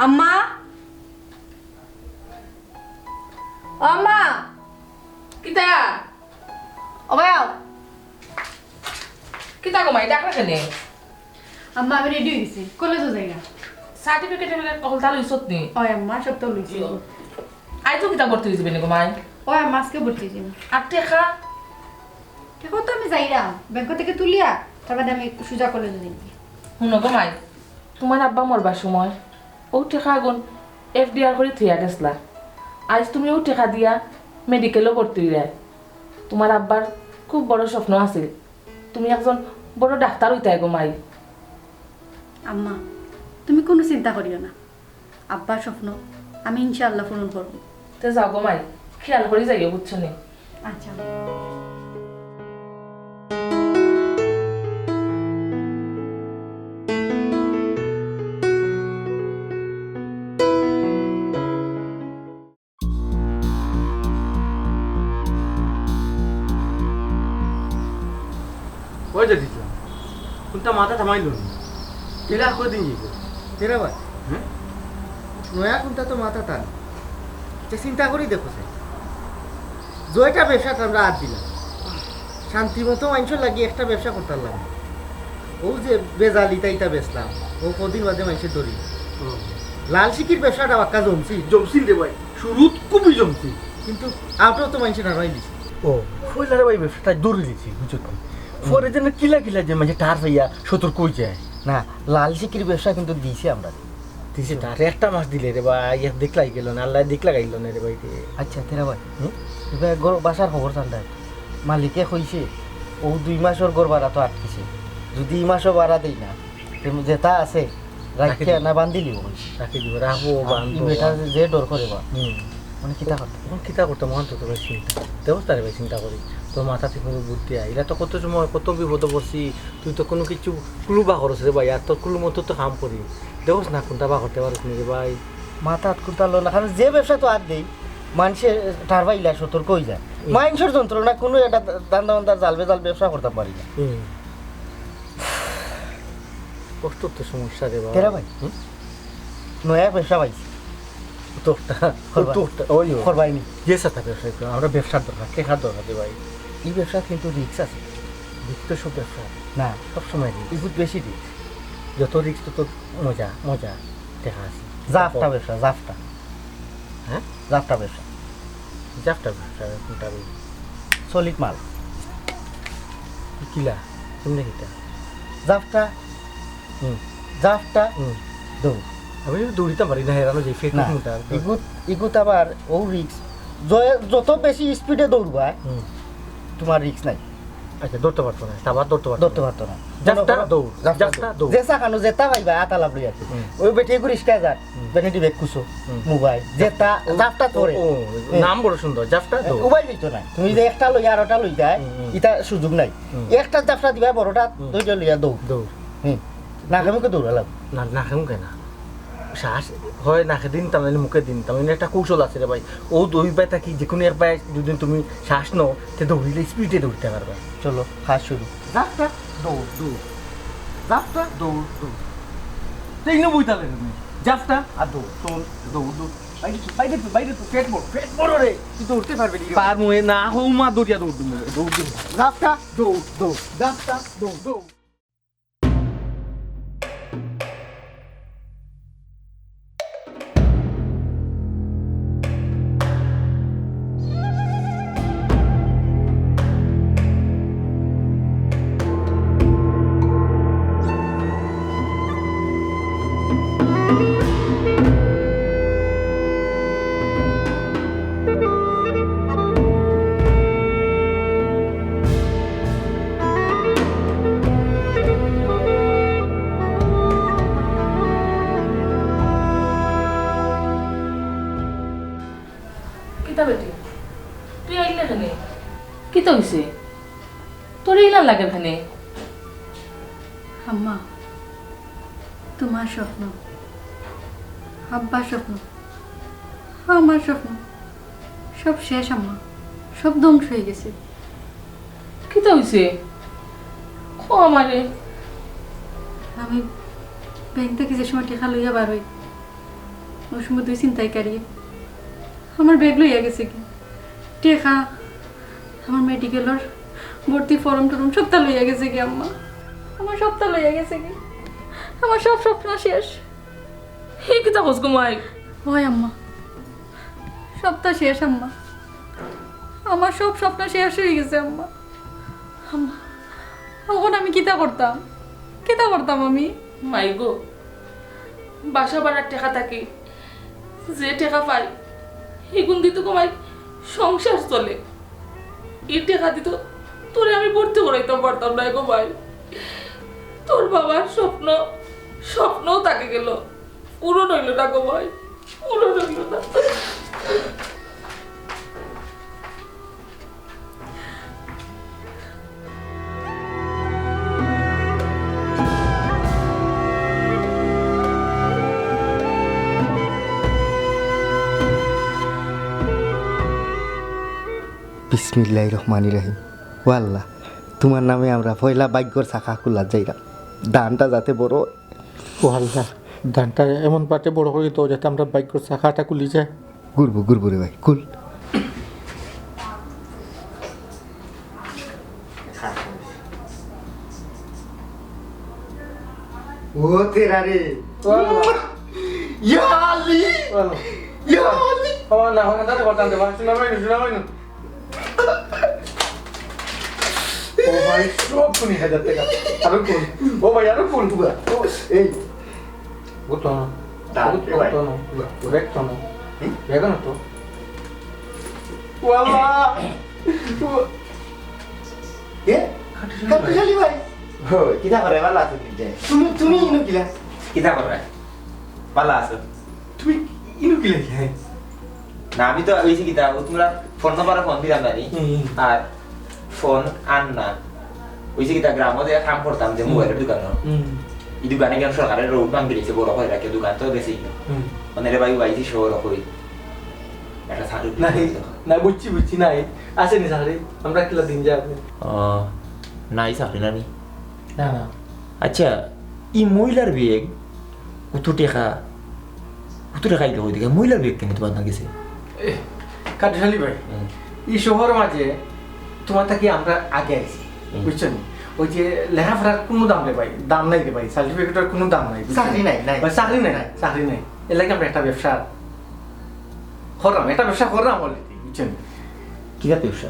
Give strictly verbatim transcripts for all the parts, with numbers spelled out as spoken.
আম্মা, ও আম্মা। কিতা? ও ভাই, আও। কিতা গো মাই, ডাকরা কেনে? আম্মা, আমি রেডি অই গেছি, কলেজো যাইরাম। সার্টিফিকেট এর হলতা লইছত নি? ওই আম্মা, সব তো লইছি। আইজ কিতা ভর্তি অইযিবে নি গো মাই? ওই আম্মা, আইজকে ভর্তি অইযিমু। আর টেকা? টেকা তো আমি যাইরাম, ব্যাংক থাকি তুলিয়া, তার বাদে আমি সুজা কলেজো যাইমু। হুনো গো মাই, তুমার আব্বা মরবার সময় অউ টেকাগুন এফডিআর করি থইয়া গেছলা। আইজ তুমি অউ টেকা দিয়া মেডিকেলো ভর্তি অইরায়। তুমার আব্বার খুব বড় স্বপ্ন আছিল, তুমি একজন বড় ডাক্তার অইতায় গো মাই। আম্মা, তুমি কুনু চিন্তা করিও না, আব্বার স্বপ্ন আমি ইনশাআল্লাহ পূরণ করমু। তে যাও গো মাই, খিয়াল করি যাইও, বুঝছো নি? আচ্ছা। ওই যে দিছলা, কুনতা মাথাত হামাইলো নি? কিলা কদিন যাইবো? তেরা ভাই। হ্যাঁ? নয়া কুনতা তো মাথাত আন। যে চিন্তা করি দেখো স্যার। জয়টা ব্যবসাত আমরা আত দিলাম। শান্তি মতো মানষর লাগি একটা ব্যবসা করতাম লাগি। অউ যে বেজাল ইতা ইতা বেচলাম, অউ কদিন বাদে মানষে ধরি। ও। লাল সিকির ব্যবসাটা বাক্কা জমছিল। জমছিল রে ভাই, শুরুত খুবই জমছিল। কিন্তু আউটও তো মানষে নারাই দিছে। ও, পয়লা রে ভাই ব্যবসাটা ধরি দিছি, বুঝছো তো? পরে যেন কিলা কিলা যে মানষে ঠার পাইয়া সতর্ক অই যায়। না, লাল সিকির ব্যবসা কিন্তু দিছে আমরা। দিছে ঠার, একটা মাস দিলে রে ভাই, এক দিক লাগি গেল না, আল্লাহ দিক লাগাইল না রে ভাই রে। আচ্ছা, তেরা ভাই, হুম? এবার ঘর, বাসার খবর চান দেয়। মালিকে কইছে, অউ দুই মাসর ঘর ভাড়া তো আটকিছে, যদি ই মাসও ভাড়া দেই না, তে যেটা আছে, রাখিয়া রাখি দিও। না বান্ধিলিও কইছে। রাখি দিও, রাখবো, আর বান্ধবো। ই বেটা যে, যে ডর করে বা। হুম। মানে কিতা করতে? অখন কিতা করতে, মহান তো তোর চিন্তা। দেবস তারে ভাই চিন্তা করি। তোর মাথা ঠিক মতো বুদ্ধি আয়। ইলা তো কত সময়, কত বিপদে পড়ছি। তুই তো কুনু কিছু কুলু বা করস রে ভাই, আর তোর কুলু মতো তো কাম করি। দেবস না কুনতা বা করতে পারস নি রে ভাই। মাথাত কুনতা লো না, কারণ যে ব্যবসা তো আত দেই, মানষে ঠার পাইলা সতর্ক অই যায়। হুম। মানষর যন্ত্রণা কুনু একটা ধান্দা বান্দার জাল বেজাল ব্যবসা করতাম পারি না। হুম। কষ্ট তো সমস্যা রে ভাই। তেরা ভাই, হুম? নয়া ব্যবসা পাইছি। তোরটা, করবা? তোরটা, ওই, ওই। করবাই নি? যে সাথে ব্যবসা করো, আমরা ব্যবসার দরকার, টেকার দরকার রে ভাই। ই ব্যবসা কিন্তু risk আছে। Risk তো সব ব্যবসা। না। সব সময় risk। ই বহুত বেশি risk। যত risk তত মজা, মজা, টেকা আছে। জাফটা ব্যবসা, জাফটা। হ্যাঁ? জাফটা ব্যবসা। জাফটা ব্যবসা, কোনটা রে? Solid মাল। কিলা? কেমনে কিতা? জাফটা। হুম। জাফটা। হুম। দৌড়। আমি তো দৌড়িতাম পারি না, হেরানো যে ফেক না। মুটা। ইগুত, ইগুত আবার অউ risk। য-, যত বেশি speed এ দৌড়বায়, হুম। তুমার risk নাই। আচ্ছা, ধরতে পারতো না, সাবাত ধরতে পারতো ধরতে না। পারতো না। জাফটা মনে করো, দৌড়, জাফটা জাফটা দৌড়। দৌড়। যে চাকানো যেটা পাইবা, আতা লাভ লই আছে। হুম। অউ বেটি এগু রিস্কা যার, হুম। ভ্যানিটি ব্যাগ কুছো, হুম। মোবাইল, যেটা, ও, জাফটা ও, ধরে। ও, হুম। নাম বড় সুন্দর, জাফটা এ, দৌড়। উবাই যাইতো না। তুমি যে একটা লইয়া আর ওটা লইতায়, হুম, হুম। ইটা সুযোগ নাই। হুম। একটা জাফটা দিবা বড়টা, হুম। দুইটা লইয়া দৌড়। দৌড়। হুম। নাকে মুখে দৌড়ালাম। না, নাকে মুখে না। শ্বাস হয় নাকে দিন, তার মানে মুখে দিন, তার মানে একটা কৌশল আছে রে ভাই। ও দুই পায়ে থাকি, যে কোনো এক পায়ে যদি তুমি শ্বাস নাও, তে দৌড়িলে speed এ দৌড়তে পারবে। চলো, কাজ শুরু। জাফটা, দৌড়, দৌড়। জাফটা, দৌড়, দৌড়। তেইনও বইতালে তুমি। জাফটা আর দৌড়, দৌড়, দৌড়, দৌড়। বাইরে তো, বাইরে তো, বাইরে তো, পেট বড়, পেট বড় রে। তুই দৌড়তে পারবে নি রে। পার মুয়ে না, হৌমা দৌড়িয়া দৌড় দিমু, দৌড় দিমু। জাফটা, দৌড়, দৌড়। জাফটা, দৌড়, দৌড়। কিতা বেটি, তুই আইলে কেনে? কিতা অইছে? তোর ইলা লাগে কেনে? আম্মা, তোমার স্বপ্ন, আব্বার স্বপ্ন, আমার স্বপ্ন, সব শেষ আম্মা, সব ধ্বংস অই গেছে। কিতা অইছে? কও আমারে। আমি ব্যাংক থাকি যে সময় টেকা লইয়া বার অই, ওই সময় দুই ছিনতাইকারী আমার ব্যাগ লইয়া গেছে গি, টেকা, আমার মেডিকেলর ভর্তি ফর্ম টর্ম সবটা লইয়া গেছে গি আম্মা। আমার সবটা লইয়া গেছে গি। আমার সব স্বপ্ন শেষ। হে কিতা কস গো মাই? ওই আম্মা, সবটা শেষ আম্মা। আমার সব স্বপ্ন শেষ অইগেছে আম্মা। আম্মা, অখন আমি কিতা করতাম? কিতা করতাম আমি? মাই গো, বাসা ভাড়ার টেকা থাকি যে টেকা পাই, হিগুন দি তো গো মাই সংসার চলে। ই টেকা দি তো তোরে আমি ভর্তি করাইতাম পারতাম নায় গো মাই। তোর বাবার স্বপ্ন, স্বপ্নও থাকি গেল, পূরণ অইল না গো মাই, পূরণ অইল না। বিসমিল্লাহির রহমানির রহিম। ও আল্লাহ, তুমার নামে আমরা পয়লা ভাগ্যর চাকা খুলাত যাইরাম। দানটা যাতে বড় অয়। ও আল্লাহ, দানটা এমন বাটে বড় করি দেও যাতে আমরা ভাগ্যর চাকাটা খুলি যায়। ঘুরবো, ঘুরবো রে ভাই, খুল। ও তেরা রে। ও আল্লাহ। ইয়া আলী। ও আল্লাহ। ইয়া আলী। বাবা, না, বাবা, দাঁড়া, বাবা, দাঁড়া, বাবা, শোনা হয়নি, শোনা হয়নি। ও ভাই, সব শুনি হাজার টাকা। আরো কোন? ও ভাই, আরো কোন? ও, এই। ও তো না। দাঁড়া, ও তো, এ ভাই। ও তো না। ব্যাগ তো না। হুম? ব্যাগ না তো। ওয়াল্লাহ। কে? কাট্টুশালী কাট্টুশালী ভাই। ও, কিতা করে? ভালা আছো নি? তুমি, তুমি ইনো কিলা? কিতা করে? ভালা আছো? তুমি ইনো কিলা কিলা? না, আমি তো অইছে কিতা, ও তুমরা ফোন নাম্বারে ফোন দিলাম না নি। হুম, হুম। আর ফোন আর না। অইছে কিতা, গ্রামো যে কাম করতাম, যে হুম। মোবাইলর দোকানো। হুম। ই দোকানে কেন সরকারে রোড ভাঙি দিছে, বড় করি রাখে, দোকান তো গেছে। হুম। মানে রে ভাই, অইছে শহর কই। একটা চাকরি নাই, না, বুঝছি, বুঝছি, নাই। আছে নি চাকরি? আমরা কিলা দিন যাবে? ও, নাই চাকরি না নি? না, না। আচ্ছা, ই মহিলার ব্যাগ, কত টেকা, কত টেকা আইলো কই থাকি? মহিলার ব্যাগ কেনে তুমার গেছে? এ, কাট্টুশালী ভাই, হুম। ই শহর মাঝে তুমার থাকি আমরা আগে আইছি, হুম। বুঝছো নি? ওই যে লেখাপড়ার কোনো দাম রে ভাই, দাম নাই রে ভাই, সার্টিফিকেটর কোনো দাম নাই, বুঝছো নি? চাকরি নাই, নাই। ভাই, চাকরি নাই, নাই। চাকরি নাই। এর লাগি আমরা একটা ব্যবসা করলাম, একটা ব্যবসা করলাম already, বুঝছো নি? কিতা ব্যবসা?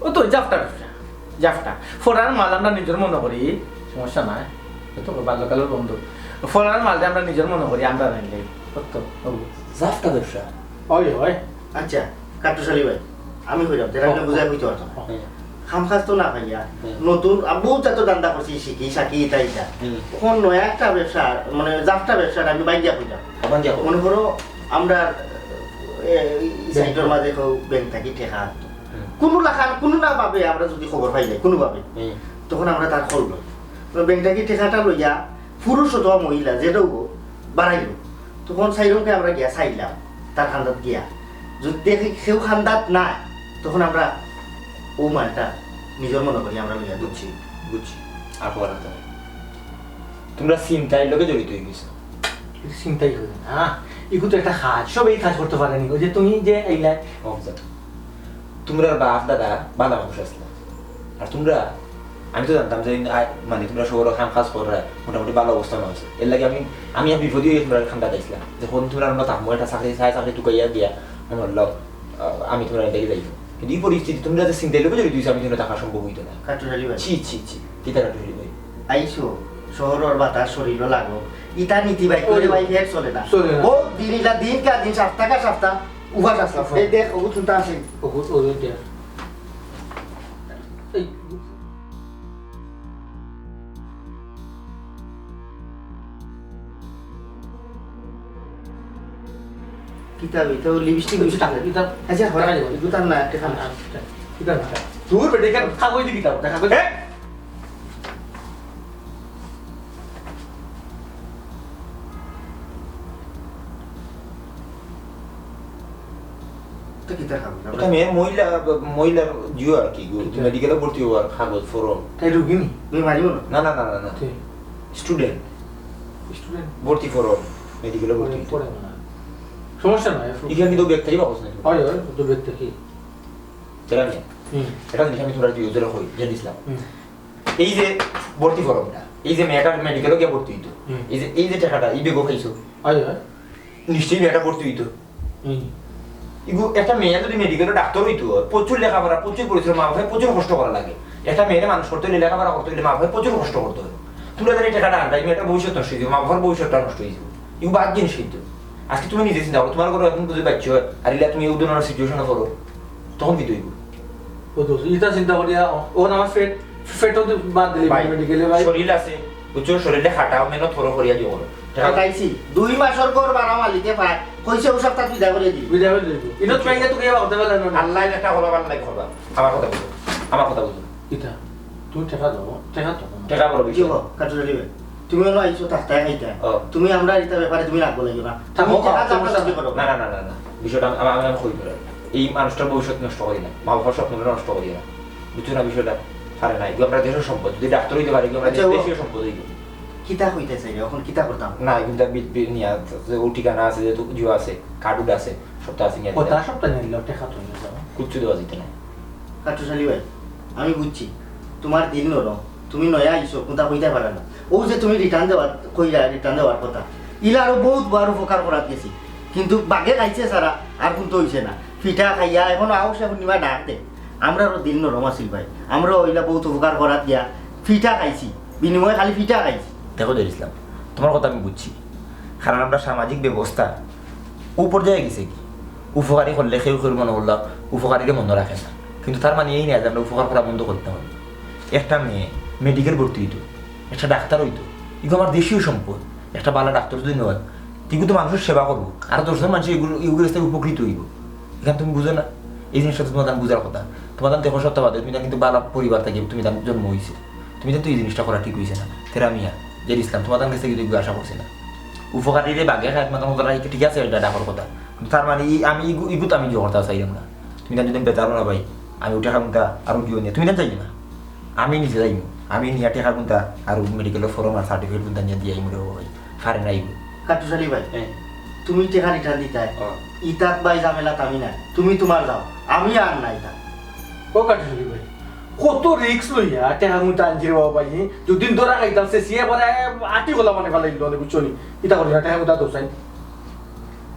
ও তো জাফটা ব্যবসা, জাফটা। ফরার মাল আমরা নিজর মনো করি, সমস্যা নাই। ও তো বাল্যকালর বন্ধু। ফরার মাল যে আমরা নিজর মনো করি, আমরা নাই লাই। ও তো, ও। জাফটা ব্যবসা? ওই, ওই। আচ্ছা, কাট্টুশালী ভাই, আমি কইরাম, যেটা আপনি ও, বুঝাই কইতে পারতাম না। হুম। কাম কাজ তো না পাইয়া, হুম। নতুন, আ, বহুত জাত ধান্দা করছি, শিখি, শাকি, ইটা, ইটা। হুম। অখন নয়া একটা ব্যবসা, মানে, জাফটা ব্যবসা, আমি বাইঙ্গা কইরাম। বাইঙ্গা কই। মনো করো, আমরা, এ, এই ব্যাংক সাইডর মাঝে কেউ ব্যাংক থাকি টেকা আনতো। হুম। কোনো লাখান, কোনো না ভাবে আমরা যদি খবর পাই যাই, কোনোভাবে, হুম। তখন আমরা তার খবর লই। তো ব্যাংক থাকি টেকাটা লইয়া পুরুষ অথবা মহিলা যেটাও হোক, বাড়াইল, তখন সাইরমকে আমরা গিয়া চাইলাম, তার খান্দাত গিয়া। যদি দেখি কেউ খান্দাত নাই, তখন আমরা ও মালটা নিজর মনো করি আমরা লইয়া দিই। বুঝছি, বুঝছি। আর খবর আনতে হবে। তুমরা ছিনতাইর লগে জড়িত অই গেছো। ছিনতাই করে না। ইগু তো একটা কাজ, সবেই কাজ করতে পারে নি। ওই যে তুমি যে আইলা। অফিসার, তুমরার বাপ দাদা ভালা মানুষ আছলা। আর তুমরা, আমি তো জানতাম যে, আ, মানে, তুমরা শহরো কাম কাজ কররায়, মোটামুটি ভালা অবস্থানো আছো। এর লাগি আমি, আমি এক বিপদে অইয়া তুমরার খান্দাত আইছলাম। যখন তুমরার আমরা থাকমু, একটা চাকরি, চাই চাকরি টুকাইয়া দিয়া, আমি বললাম, আ, আমি তুমরার দেখি যাই। কিন্তু ই পরিস্থিতি, তুমরা যে ছিনতাইর লগে জড়িত অইছো, আমি তুমরার থাকা সম্ভব অইতো না। কাট্টুশালী ভাই। ছি, ছি, ছি। কিতা কাট্টুশালী ভাই? আইছো, শহরর বাতাস শরীলো লাগো। ইতা নীতি ভাই, করে ওই। ভাই, হেড চলে না। চলে না। ও দিন ইলা দিন কা দিন, সপ্তাহ কা সপ্তাহ, উপাস আসলাম। উপাস। এই দেখ, ওগু শুনতে আসে। ওগু, ওগু দেখ। এই। কিতাব, ইতা লিপস্টিক, লিপস্টিক। কিতাব। আচ্ছা, হয়। দেখা যাবে। ইগু তার না, দেখা না। আচ্ছা, কিতাব, কিতাব। দূর বেটা, এখানে থাকো, এই যে কিতাব, দেখা যাবে। এ? তো কিতা খাবো? এটা মেয়ে মহিলা, মহিলার জিও আর কি, গো, কিতা? মেডিকেলে ভর্তি হওয়ার কাগজ, ফর্ম। তাই রুগী নি? মেয়ে মারিব না? না, না, না, না, না। ঠিক। স্টুডেন্ট। স্টুডেন্ট। ভর্তি ফরম, মেডিকেলে ভর্তি অইতো। পড়ে না। সমস্যা নাই, এখন। ইখান কিন্তু ব্যাগ থাকি বাকস নাই। হয়, হয়, তো ব্যাগ থাকি। তেরা মিয়া। হুম। একটা জিনিস আমি তুমরারে দুইও ধরে কই, জেড ইসলাম। হুম। এই যে ভর্তি ফরমটা, এই যে মেয়েটার মেডিকেলো গিয়া ভর্তি অইতো, হুম। এই যে, এই যে টেকাটা, ই ব্যাগো পাইছো। হয়, হয়। নিশ্চয়ই মেয়েটা ভর্তি অইতো। হুম। ইগু একটা মেয়ে যদি মেডিকেলো ডাক্তার অইতো অয়, প্রচুর লেখাপড়া, প্রচুর পরিশ্রম, মা বাবায় প্রচুর কষ্ট করা লাগে। একটা মেয়েরে মানুষ করতে অইলে, লেখাপড়া করতে অইলে মা বাবায় প্রচুর কষ্ট করতে অয়। তুমরা যদি টেকাটা আনরায়, ই মেয়েটার ভবিষ্যৎ নষ্ট অইযিবো, মা বাবার ভবিষ্যৎটা নষ্ট অইযিবো। ইগু বাদ জিনিস কিন্তু। আজকে তুমি নিজে চিন্তা করো, তুমার ঘরো এখন যদি বাচ্চা অয়, আর ইলা তুমি অউ ধরনর situation-ও পড়ো, তখন কিতা অইবো? ও তো ইতা চিন্তা করিয়া, ও না আমার পেট, পেটও তো বাদ দিলি ভাই, মেডিকেলে ভাই। শরীর আছে, বুঝছো? শরীরে খাটাও, মেহনত করো, করিয়া দিও করো। টেকা খাটাইছি, দুই মাসর ঘর ভাড়া মালিকে পায়, কইছে অউ সপ্তাহ বিদায় করি দিবো। বিদায় করি দিবো। ইনো তুমি আগে তো গিয়া ভাবতে পারলে না। আল্লাহ একটা করবা, আল্লাহ করবা। আমার কথা বুঝো, আমার কথা বুঝো। ইতা, তুমি টেকা দেও, টেকা তো। টেকা বড় বিষয়। কাটুশালি ভাই, তুমি অনো আইছো থাকতে খাইতে। ও। তুমি আমরার ইতা ব্যাপারে তুমি রাগ লাগিও না। তুমি থাকো, টেকা থাকো, দাও, সমস্যা তুমি নাই। করো। না, না, না, না, না। বিষয়টা আমি, আমি, আমি, আমি কই করে। এই মানুষটার ভবিষ্যৎ নষ্ট করি না, মা বাবার স্বপ্ন নষ্ট করি না। বুঝছো না বিষয়টা? পারে না, এগু আমরা দেশর সম্পদ। যদি ডাক্তার অইতে পারে, এগু আমরা আচ্ছা, ও দেশীয় সম্পদ অইবো। কিতা কইতে চাই রে? এখন কিতা করতাম? না, এগুলা বিল, বিল নিয়া আছে, ও ঠিকানা আছে, যেহেতু জিও আছে, কার্ড আছে, সবতা আছে, নিয়া কথা দিলাম। সবতা নিয়া দিলাম, টেকা তো নিয়া যাও। কিচ্ছু দেওয়া যাইতো না। কাটুশালি ভাই, আমি বুঝছি, তুমার দিল নরম, তুমি নয়া আইছো, কুন্তা কইতায় পারো না। অউ যে তুমি return দেওয়ার, কইরা return দেওয়ার কথা, ইলা আরো বউত বড় উপকার করাত গেছি, কিন্তু বাগে খাইছে ছাড়া আর কুন্তা অইছে না। ফিটা খাইয়া এখন আও সে হুনিবা ডাক দে। আমরারও দিল নরম আছিল ভাই, আমরাও অইলা বউত উপকার করাত গিয়া ফিটা খাইছি, বিনিময়ে খালি ফিটা খাইছি। দেখো জহির ইসলাম, তুমার কথা আমি বুঝছি, কারণ আমরা সামাজিক ব্যবস্থা অউ পর্যায়ে গেছে কি, উপকারী করলে কেউ কেউর মনো করলা উপকারীরে মনো রাখে না, কিন্তু তার মানে এই না যে আমরা উপকার করা বন্ধ করতাম। একটা মেয়ে মেডিকেল ভর্তি অইতো, একটা ডাক্তার অইতো, ইগু আমার দেশীয় সম্পদ। একটা ভালা ডাক্তার যদি অয়, ইগু তো মানুষর সেবা করবো, আর দশজন মানুষ ইগুর, ইগুর কাছ থাকি উপকৃত অইবো। ইখান তুমি বুঝো না? এই জিনিসটা তো তুমার বুঝার কথা। তুমার দেখো সত্য বাদে, তুমি কিন্তু ভালা পরিবার থাকি তুমি তার জন্ম অইছে, তুমি তো এই জিনিসটা করা ঠিক অইছে না। তেরা মিয়া, জহির ইসলাম, তুমার কাছ থাকি কিন্তু ইগু আশা করছি না। উপকারীরে বাগে খায়, তুমার মতো ঠিক আছে, ইটা ডাকার কথা। কিন্তু তার মানে ই-, আমি ইগু, ইগু তো আমি জোর করতে চাইলাম না। তুমি তার যদি বেতারও না ভাই, আমি উঠে খাম তা আরো জিও নিয়া, তুমি তার যাইবে না। আমি নিজে যাইমু, আমি নিয়া টেকার কুন্তা আর মেডিকেলর ফর্ম আর সার্টিফিকেট কুন্তা নিয়া দিয়া আইমু রে বাবা ভাই, ফারে না আইবো। কাটুশালি ভাই, হ্যাঁ। তুমি টেকা return দিতায়। হ্যাঁ। ইতাত ভাই ঝামেলাত আমি নাই, তুমি তুমার যাও, আমি আর নাই তা। ও কাটুশালি ভাই, কত risk লইয়া টেকা কুন্তা আনছি রে বাবা ভাই, দুদিন ধরা খাইতাম, সে সিয়া পরে আটি গোলা মানে ফালাই দিল, বুঝছো নি? ইতা করি না, টেকা কুন্তা দোষ নাই।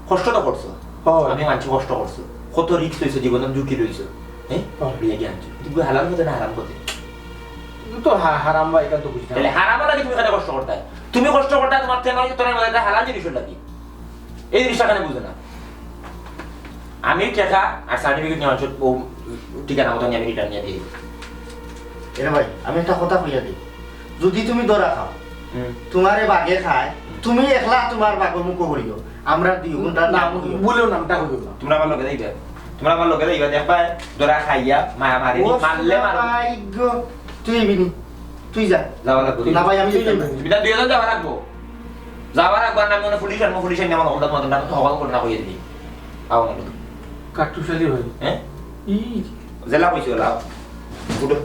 কষ্ট তো করছো। হয়। আমি মানছি কষ্ট করছো। কত risk লইছো, জীবনর ঝুঁকি লইছো। হ্যাঁ? হয়। বিয়া কি আনছো? তুমি হালাল পথে না হারাম পথে? তুমি তো হা-, হারাম বা এটা তো বুঝি না। তাহলে হারাম লাগে তুমি কেনে কষ্ট করতায়? তুমি কষ্ট করতায়, তুমার ঠেঙর ভিতরে মানে এটা হালাল জিনিস লাগি। এই জিনিসটা কেনে বুঝো না? আমি টেকা আর সার্টিফিকেট নিয়া মানষর অউ ঠিকানা মতো নিয়া আমি return নিয়া দিই। এরে ভাই, আমি একটা কথা কইয়া দেই, যদি তুমি ধরা খাও, হুম। তুমারে বাগে খায়, তুমি একলা তুমার বাগর মুখো করিও, আমরা দুই ঘন্টা না, নাম করিও। বলেও নামটা কইও না। তুমরা আমার লগে যাইবা, তুমরা আমার লগে যাইবা, দেখবায় ধরা খাইয়া মায়া মারি, ও মারলে মারো। ভাই গো, তুই বিনি, তুই যা। যাওয়া লাগবো। না ভাই, আমি যাইতাম না। তুমি তার দুইজন যাওয়া লাগবো। যাওয়া লাগবো, আর না মনে পুলিশ আনবো, পুলিশ আনলে আমার হকলদার তোমাদের নামে তো হকল করে না কইয়া দিবি। আও না। কাটুশালি ভাই। হ্যাঁ? ই জেলা কইছো, লাও। উঠো।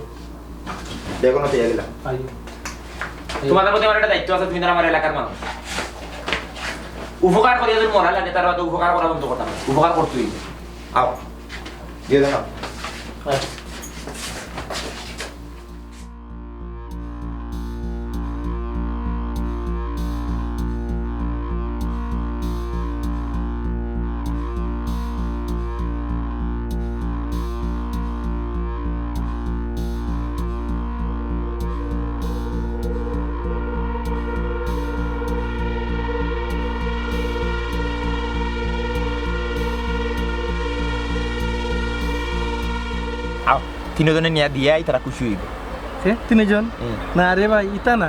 দেখো না, পেয়ে গেলাম। আইও। তোমাদের মধ্যে আমার একটা দায়িত্ব আছে, তুমি তারা আমার এলাকার মানুষ। উপকার করিয়া যদি মরা লাগে, তার বাদে উপকার করা বন্ধ করতাম না। উপকার করতেই। আও। দিয়ে দেন। আচ্ছা। আও, তিনজনে নিয়া দিয়া আই, তারা খুশি অইবো। হে, তিনজন? হুম। না রে ভাই, ইতা না।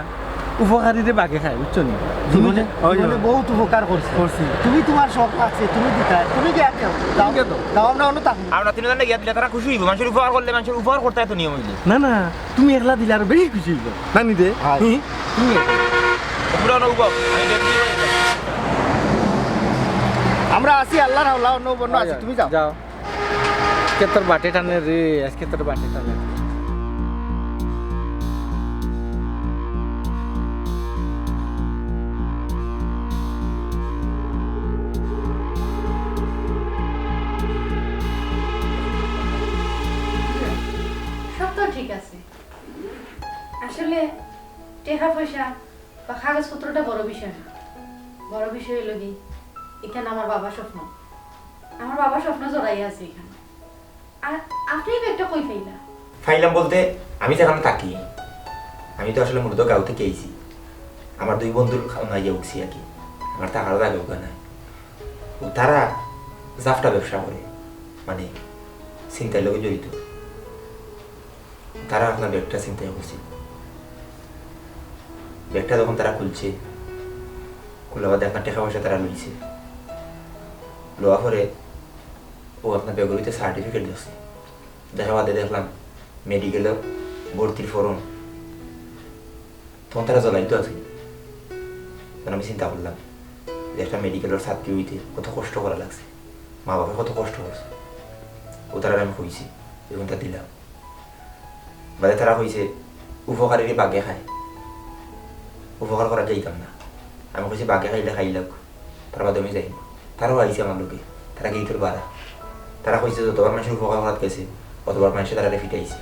উপকারীরে বাগে খায়, বুঝছো নি? জীবনে, জীবনে বহুত উপকার করছে। করছি। তুমি তোমার শখ আছে, তুমি দিতায়, তুমি গিয়া কেউ? দাও, তুমি গিয়া দাও। দাও, আমরা অন্য থাকবো। আমরা তিনজনে গিয়া দিলে তারা খুশি অইবো। মানষর উপকার করলে মানষর উপকার করতে তো নিয়ম অইলে। না, না, তুমি একলা দিলে আরো বেশি খুশি অইবো। না নি দে? হ্যাঁ। হুম? তুমি একলা। আমরা অন্য উঠবো। আমি দেখি। আমরা আছি আল্লাহর হাওলা, অন্য বন্য আছি, তুমি যাও। যাও। আজকে তোর বাটে টানে রে, আজকে তোর বাটে টানে। ঠিক আছে। আসলে টেকা পয়সা বা কাগজপত্রটা বড় বিষয় না। বড় বিষয় অইলো কি, ইখান আমার বাবার স্বপ্ন। আমার বাবার স্বপ্ন জড়াইয়া আছে ইখান। আর আপনে এই ব্যাগটা কই পাইলা? পাইলাম বলতে, আমি যেখানো থাকি, আমি তো আসলে মূলত গাঁও থাকি আইছি। আমার দুই বন্ধুর খাওনা আইয়া উঠছি আর কি। আমার থাকার জাগা উগা নাই। ও তারা জাফটা ব্যবসা করে, মানে ছিনতাইর লগে জড়িত। তারা আপনার ব্যাগটা ছিনতাই করছে। ব্যাগটা যখন তারা খুলছে, খুলা বাদে আপনার টেকা পয়সা তারা লইছে। লওয়া পরে ও আপনার ব্যাগর ভিতরে সার্টিফিকেট দেখছে। দেখা বাদে দেখলাম মেডিকেলর ভর্তির ফর্ম। তখন তারা জ্বলাইতো আছে। তখন আমি চিন্তা করলাম যে একটা মেডিকেলর ছাত্রী অইতে কত কষ্ট করা লাগছে, মা বাপে কত কষ্ট করছে। ও তারারে আমি কইছি, এরকম তা দিলাম। বাদে তারা কইছে, "উপকারীরে বাঘে খায়, উপকার করা যাইতাম না।" আমি কইছি, "বাঘে খাইলে খাইলাউক, তার বাদে আমি যাইমু।" তারাও আইছে আমার লগে, তারা গেইটর বারা। তারা কইছে, "যতবার মানষর উপকার করাত গেছে, অতবার মানষে তারারে ফিটাইছে।"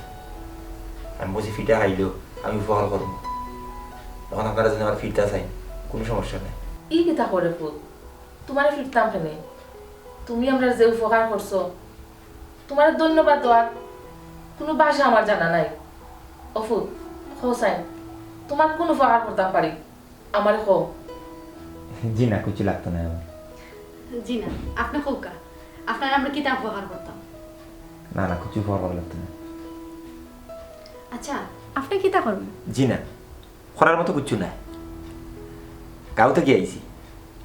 আমি কইছি, "ফিটা খাইলেও আমি উপকার করমু। এখন আপনারা যদি আমার ফিরতা চাইন, কুনু সমস্যা নাই।" ই কিতা করে ফুত? তুমারে ফিরতাম কেনে? তুমি আমরার যে উপকার করছো, তুমারে ধন্যবাদ দেওয়ার কুনু ভাষা আমার জানা নাই। ও ফুত, কও চাইন, তুমার কুন উপকার করতাম পারি? আমারে কও। জি না, কুচ্ছু লাগতো নায় আমার। জি না, আপনে কউক্কা, আপনারে আমরা কিতা উপকার করতাম? না, না, কুচ্ছু উপকার করা লাগতো নায়। আচ্ছা, আপনে কিতা করবেন? জি না, করার মতো কুচ্ছু নাই। গাঁও থাকি আইছি।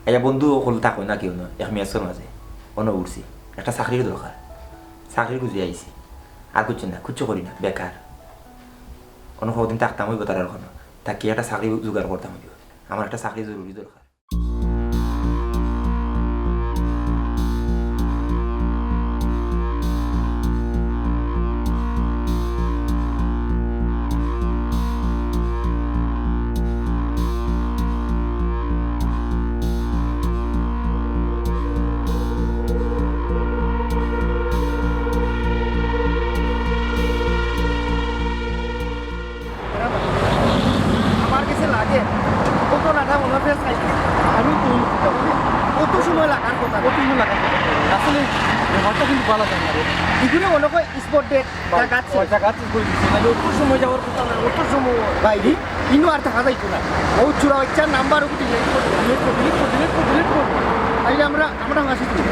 আইয়া বন্ধু অকল থাকইন না কেউ না, এক মেসর মাঝে। অনো উঠছি। একটা চাকরির দরকার। চাকরির খুঁজি আইছি। আর কুচ্ছু না, কুচ্ছু করি না, বেকার। অনো কয়দিন থাকতাম অইবো তারার অনো। থাকি একটা চাকরি জোগাড় করতাম অইবো। আমার একটা চাকরি জরুরি দরকার। আমার কাছে লাগে, কত নাটা মনে হয় চাইছি। আমি তো কত সময় লাগার কথা, কত সময় লাগার কথা। আসলে ব্যাপারটা কিন্তু বলা যায় না রে। এগুলো মনে হয় স্পট ডেট, জাগাত শেষ। জাগাত শেষ করে দিছে, মানে অত সময় যাওয়ার কথা না, অত সময়। বাইরে, ইনো আর থাকা যাইতো না। ও চুরা বাচ্চা নাম্বার ওকে ডিলিট করে, ডিলিট করে, ডিলিট করে, ডিলিট করে, ডিলিট করে। তাইলে আমরা, আমরা হাসি তুলি।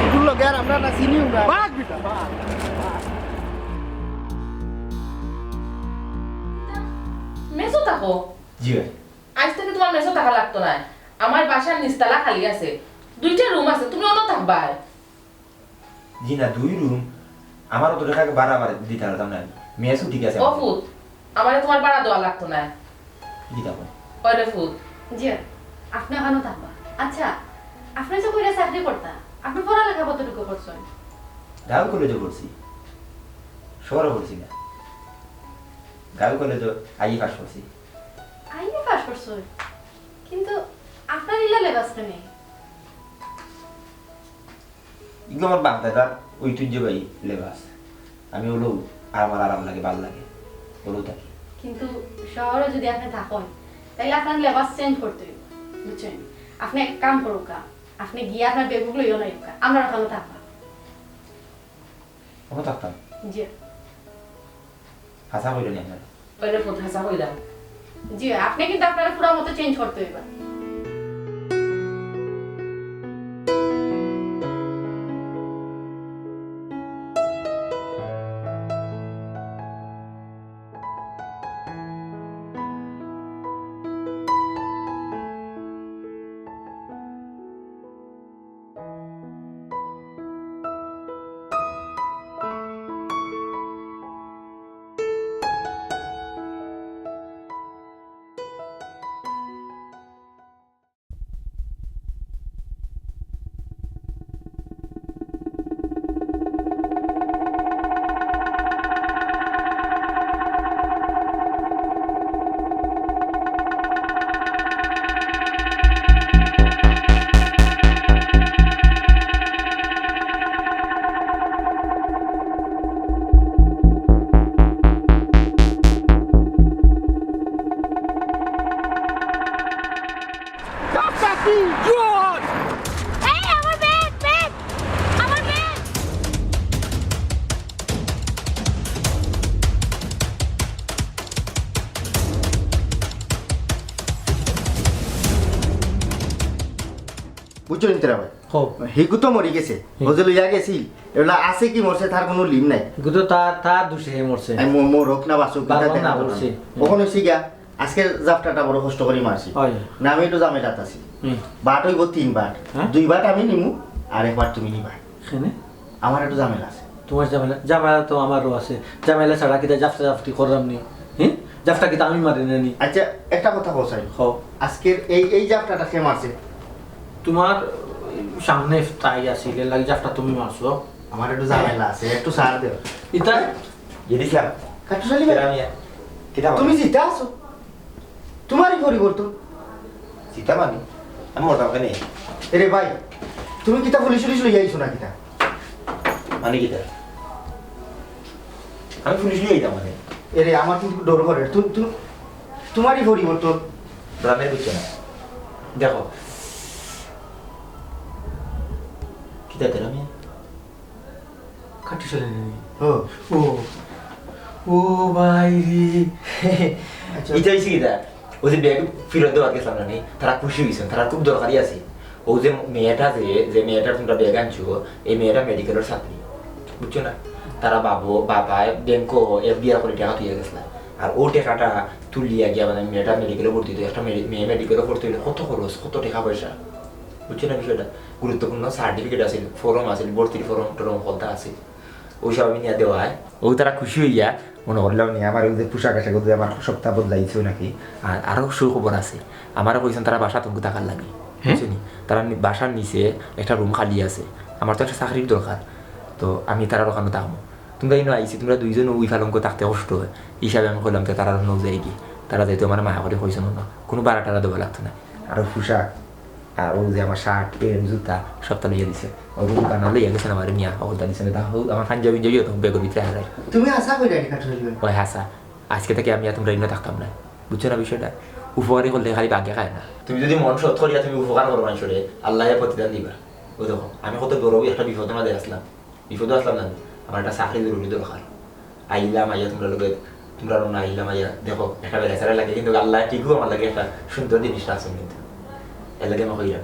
এগুলো লগে আর আমরা না চিনিও না। বাঘ বিটা, বাঘ। মেসো থাকো? জি ভাই। আইজ থাকি তুমার মেসো থাকা লাগতো নায়। আমার বাসার নিচতলা খালি আছে, দুইটা রুম আছে, তুমি অনো থাকবায়। জি না, দুই রুম, আমার অত টেকা ভাড়া বাড়ি দিতে পারতাম না আমি। মেসো ঠিক আছে ও আমার। ফুত, আমারে তুমার ভাড়া দেওয়া লাগতো নায়। জি, তখন। ওরে ফুত। জি, আপনে অখানো থাকবা। আচ্ছা, আপনে যে কইরা চাকরি করতা, আপনে পড়ালেখা কতটুকু করছইন? গাঁও কলেজো পড়ছি, শহরো পড়ছি না। গাঁও কলেজো আইএ পাস করছি। আইএ পাস করছইন? কিন্তু আপনার ইলা লেবাস কেনে? ইগু আমার বাপ দাদার ঐতিহ্যবাহী লেবাস। আমি অলাউ, আর আমার আরাম লাগে, ভালা লাগে, অলাউ থাকি। কিন্তু শহরো যদি আপনে থাকইন, তাইলে আপনার লেবাস চেঞ্জ করতে অইবো, বুঝছইন? আপনে এক কাম করউক্কা, আপনে গিয়া আপনার ব্যাগ লইয়া আউক্কা, আমরার অখানো থাকবা। অনো থাকতাম? জি। হাছা কইরা নি আপনারা? ওইটা ফুত হাছা কইরা। জি, আপনে কিন্তু আপনারে পুরা মতো চেঞ্জ করতে অইবা। শুনতে রে ভাই। হো। হিগু তো মরি গেছে। হুম। ও যে লইয়া গেছিল, এগুলা আছে কি মরছে, তার কোনো লিম নাই। হিগু তো তার, তার দোষে হে মরছে। আমি মো-, মরক না বাঁচুক, বাঁচুক না, মরছে। হুম। ওখানে হইছে গিয়া, আজকে জাফটাটা বড় কষ্ট করি মারছি। হয়। না, আমি একটু ঝামেলাত আছি। হুম। বাট হইব তিন বাট। হ্যাঁ? দুই বাট আমি নিমু, আর এক বাট তুমি নিবা। কেনে? আমার একটু ঝামেলা আছে। তোমার ঝামেলা? ঝামেলা তো আমারও আছে। ঝামেলা ছাড়া কিতা জাফটা জাফটি করলাম নি? হ্যাঁ? জাফটা কিতা আমি মারি না নি? আচ্ছা, একটা কথা কও চাই। কও। আজকের এই, এই জাফটাটা কে মারছে? তোমার সামনে তাই আছিল, এর লাগি জাফটা তুমি মারছো। আমার একটু ঝামেলা আছে, একটু ছাড় দেও। ইতা? ইয়ে দিছিলাম। কাট্টুশ আলী ভাই, কিতা মিয়া? কিতা তুমি ভাই? জিতা আছো? তোমারই পরিবর্তন। জিতা মানে? আমি মরতাম কেনে? এরে ভাই, তুমি কিতা পুলিশ উলিশ লইয়া আইছো না কিতা? মানে কিতা? আমি পুলিশ লইয়া আইতাম মানে? এরে, আমার কিন্তু ডর করে। তু-, তু-, তোমারই পরিবর্তন। ডরামের বুঝছো না? দেখো। কিতা তেরা মিয়া? কাট্টুশ আলী নি? ও। ও। ও ভাই রে। আচ্ছা। ইটা হইছে কিতা? ওই যে ব্যাগ ফিরত দেওয়াত গেছিলাম না নি? তারা খুশি হইছেন, তারা খুব দরকারি আছে। ও যে মেয়েটা যে, যে মেয়েটার তোমরা ব্যাগ আনছো, এই মেয়েটা মেডিকেলের ছাত্রী। বুঝছো না? তারা বাবু, বাবায় ব্যাংকো এফডিআর করে টাকা তুলিয়া গেছিলা। আর ও টাকাটা তুলিয়া গিয়া মানে মেয়েটা মেডিকেলে ভর্তি হইতো। একটা মেডি-, মেয়ে মেডিকেলে ভর্তি হইলে কত খরচ, কত টাকা পয়সা। বুঝছো না বিষয়টা? গুরুত্বপূর্ণ সার্টিফিকেট আছিল, ফর্ম আছিল, ভর্তির ফর্ম টর্ম হকলতা আছিল। ওই সব আমি নিয়ে দেওয়া হয়। ও তারা খুশি হইয়া মনে করলাম নি আমার ওই যে পোশাক আশাক ওই যে আমার সপ্তাহ বদলাইছে নাকি। আর আরো সুখবর আছে। আমারে কইছেন তারা বাসা তুমি থাকার লাগি। হ্যাঁ? বুঝছো নি? তারা নি-, বাসার নিচে একটা রুম খালি আছে। আমার তো একটা চাকরির দরকার। তো আমি তারার ওখানো থাকমু। তোমরা ইনো আইছি, তোমরা দুইজন ওই ফালঙ্ক থাকতে কষ্ট হয়। হিসাবে আমি কইলাম, "তে তারার ওখানো যাই কি?" তারা যাইতে আমার মায়া করে কইছেন না। কোনো ভাড়া টাড়া দেওয়া লাগতো না। আর ওই পোশাক আর ও যে আমার শার্ট, প্যান্ট, জুতা সবটা লইয়া দিছে। ও দোকান লইয়া গেছে না, আমার মিয়া, ও দা দিছে না, তা হোক, আমার পাঞ্জাবি, পাঞ্জাবি তো ব্যাগের ভিতরে হারাই। তুমি হাছা কইরা নি কাট্টুশ আলী ভাই? ওই হাছা, আজকে থেকে আমি আর তোমরা ইনো থাকতাম না, বুঝছো না বিষয়টা? উপকারী করলে খালি ভাগে খায় না। তুমি যদি মন সৎ করিয়া তুমি উপকার করো মানুষরে, আল্লাহ প্রতিদান দিবা। ওই দেখো, আমি কত বড় একটা বিপদের মাঝে আসলাম, বিপদে আসলাম না, আমার একটা চাকরি জরুরি দরকার। আইলাম, আইয়া তোমরা লগে, তোমরা না আইলাম, আইয়া দেখো, একটা বেড়াচারা লাগে, কিন্তু আল্লাহ ঠিকও আমার লাগে একটা সুন্দর জিনিস রাখছেন। কিন্তু এর লাগে আমি কইলাম,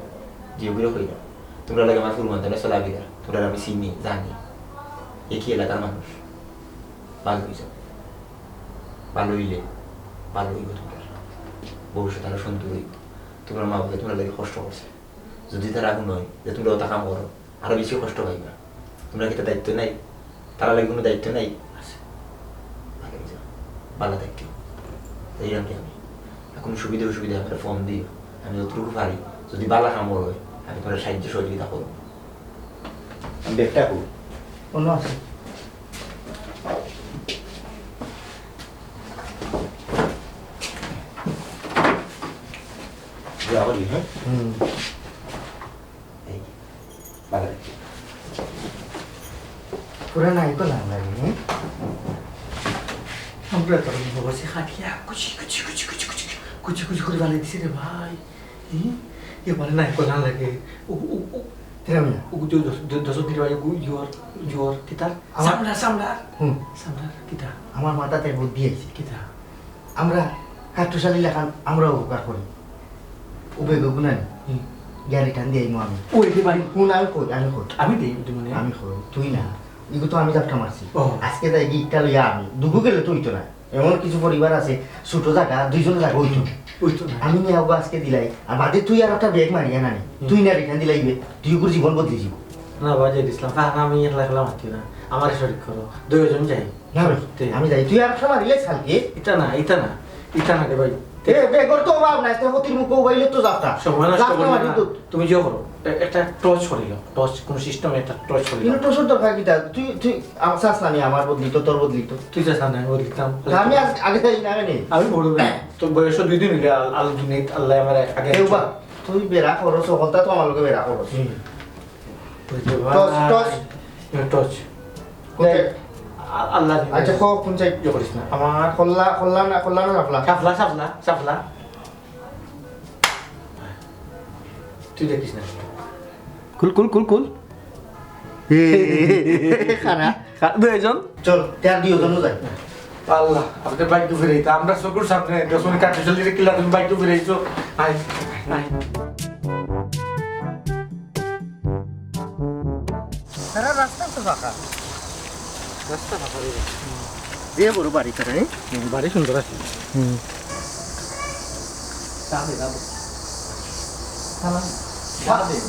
জিও করে কইলাম, তোমরা লাগে আমার ফুরমান, তোমরা চলাফেরা, তোমরা আমি চিনি, জানি, একই এলাকার মানুষ, ভালো হইছে, ভালো হইলে, ভালো হইব তোমরা, ভবিষ্যৎ আরো সুন্দর হইব। তোমরা মা বাবা তোমরা লাগে কষ্ট করছে, যদি তারা এখন হয় যে তোমরা ওটা কাম করো, আরো বেশি কষ্ট পাইবা। তোমরা কিতা দায়িত্ব নাই? তারা লাগি কোনো দায়িত্ব নাই? আছে। ভালো যাও। ভালো থাকিও। এইরকম কি আমি? আর কোনো সুবিধা অসুবিধা আপনার ফোন দিও। আমি যতটুকু পারি, যদি ভালো কাম হয়, আমি তোমার সাহায্য সহযোগিতা করব। আমি ব্যাগটা কই? অনো আছে। যা বলি, হ্যাঁ? হুম। এই, বাজারে। পুরা নাই তো লাল লাগে, হ্যাঁ? আমরা তো বসে খাটিয়া কুচি, কুচি, কুচি, কুচি, কুচি, কুচি, কুচি করে বানাই দিছি রে ভাই। হুম? এ মানে নাই তো লাল লাগে। ও, ও, ও। তেরা মিয়া। ও, দশ, দশ, দশ দিন আগে গু-, ইয়র, ইয়র, কিতা? আমার সামলা, সামলা। হুম। সামলা, কিতা? আমার মাথাত বুদ্ধি আইছে। কিতা? আমরা কাট্টুশ আলী লাখান আমরাও উপকার করি। ও বেগগুনা নি? হুম। গাড়ি টান দিয়ে আইমু আমি। ওই রে ভাই। হুন, আমি কই, আমি কই। আমি দেই, তুমি নে। আমি কই, তুই না। ইগু তো আমি ধাক্কা মারছি। ও। আজকে যাই গিকটা লইয়া আমি। দুগু গেলে তো হইতো না। এমন কিছু পরিবার আছে, ছোট জায়গা, দুইজনের জায়গা হইতো না। হইতো না। আমি নিয়ে আইবো আজকে দিলাই। আর বাদে তুই আর একটা ব্যাগ মারিয়া না নি। হুম। তুই না রিটার্ন দিলাইবে, তুই ওর জীবন বদলে যাবো। না, বাজে দিছিলাম। কারণ আমি একলা একলা মারতি না। আমার শরীর করো। দুইজন যাই। না ভাই, তে। আমি যাই। তুই আর একটা মারিলে কালকে। ইতা না, ইতা না, ইতা না রে ভাই। এ, বেগর তো অভাব নাই, তে হতির মুখে উবাইলে তো যাত্রা। সময় নষ্ট যাত্রা করিও মারি না। তো। তুমি যে করো, এ-, একটা টর্চ করিল, টর্চ, কোন সিস্টেমে একটা টর্চ করিল। কিন্তু টর্চর দরকার কিতা? তুই, তুই আম-, চাস না নি আমার বদলি তো, তোর বদলি তো। তুই চাস না, আমি বদলিতাম। তা আমি আজ, আগে যাই না, আগে নেই। আমি বড় ভাই। তোর বয়স দুই দিন হইলে আল-, আল দুনিয়াত আল্লাহ আমার আগে কেউ বা, তুই বেড়া করো, সকলটা তো আমার লোকে বেড়া করো। হুম। বুঝতে টর্চ, পারলাম। টর্চ। এ, টর্চ। কোন এই, সাইড? আ-, আল্লাহ দিন। আচ্ছা, কো, কোন সাইড? ইয়ে করিস না। আমার খোল্লা, খোল্লা না, খোল্লা না সাফলা? সাফলা, সাফলা, সাফলা। তুই দেখিস না। কুল, কুল, কুল, কুল। এ, খারা। খা-, দুইজন। চল, তার দুইজনও যাই। আল্লাহ, আপনি বাইক তো ফিরে দিতে। আমরা চকুর সামনে দশ মিনিট কাটতে চলতে কিলা তুমি বাইক তো ফিরে দিছো। আয়, আয়। রাস্তা তো ফাঁকা। রাস্তা ফাঁকা রইল। যে বড় বাড়ি তারা, হ্যাঁ? হুম, বাড়ি সুন্দর আছে। হুম।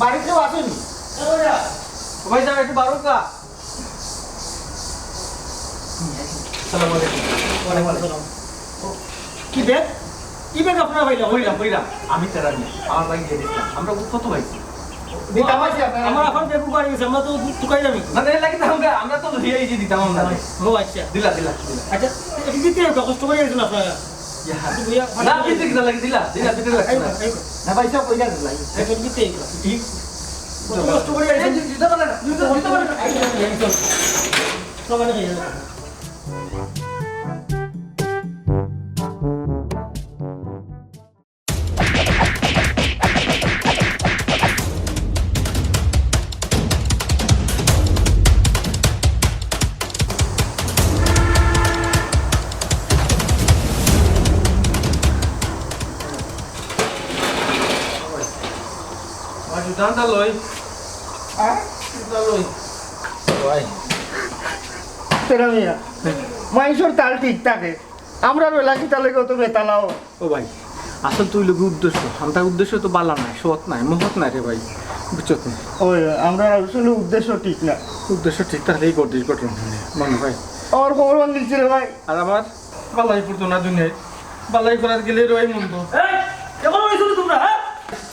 বাড়িত কেউ আছইন নি? ভাই সাহেব, একটু বারো কা। আসসালামু আলাইকুম। ওয়ালাইকুম আসসালাম। কি ব্যাগ? কি ব্যাগ আপনারা পাইলা? কইরাম, কইরাম। আমি তেরা নিয়া আমার ভাই দিয়া দিছিলাম। আমরা কত পাইছি? দিতাম পাইছি আপনারা। আমার আফার ব্যাগ উবাই গেছে, আমরা তো তুকাইলাম। না, না, লাগে তো আমরা, আমরা তো লইয়া এই যে দিতাম আমরা। ও আচ্ছা। দিলা, দিলা, দিলা। আচ্ছা, এটা দিতে হবে, কষ্ট করে আইছেন আপনারা। ইয়া। না, দিতে কিতা লাগে? দিলা, দিলা, দিতে লাগে। আইবা, আইবা। না, পয়সা কইলা দিলা। এটা দিতে হবে। ঠিক। কত কষ্ট করে আইছেন। এই যে দিতে পারে না, দিতে, দিতে পারে না। আইবা, আইবা। সবাই খাইয়া যাও। আমার জুতাটা লই। হ্যাঁ? জুতা লই। ভাই। তেরা মিয়া, মাইনষর তাল ঠিক থাকে। আমরার বেলা কিতা লাগে অত বেতালাও। ও ভাই, আসল তুই লোক উদ্দেশ্য, আমরার উদ্দেশ্য তো বালা নাই, সৎ নাই, মহৎ নাই রে ভাই, বুঝছত না? ওই, আমরার আসলে উদ্দেশ্য ঠিক না। উদ্দেশ্য ঠিক থাকলেই ঘটিস ঘটনা মনে হয়। আমার খবর ভাঙ দিচ্ছে রে ভাই। আর আমার বালাই করতো না দুনিয়ায়, বালাই করার গেলে রয় মন্দ। এই, কেমন হয়েছিল তোমরা, হ্যাঁ?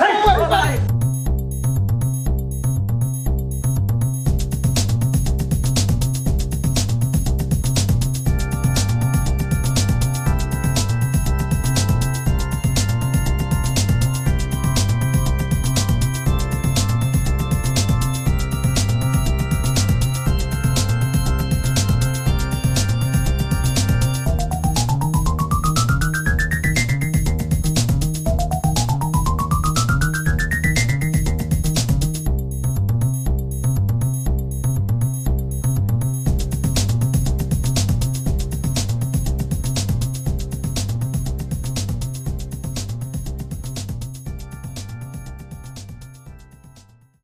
এই,